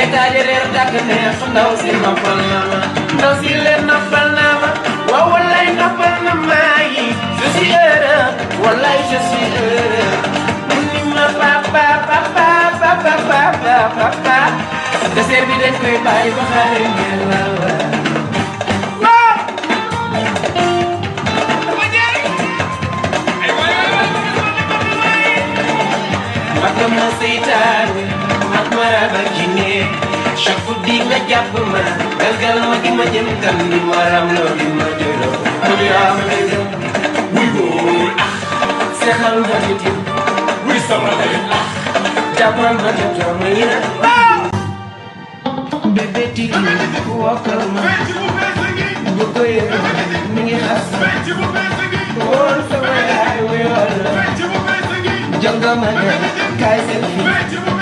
Getaaje reer dàkk neex ndaw si noppal na ma ndaw si leen noppal na ma waaw wallaay noppal na ma yi je suis heureux wallaay je suis heureux mu ni ma papa papa papa papa papa dessert bi dañ koy bàyyi ba xaare ngeen la ma seytaane mat ma raba jinne chaque fois di nga jàpp ma galgal ma di ma jëm kan di ma ram loo di ma jëloo mu di am lëgëm wuy góor seexal ma nit yi wuy sama xarit jàppal ma di jàmm yi na bébé tigi wokkal ma bu ko yëg mi ngi xas woon sama yaay wuyoon la jongama ne kaay selfie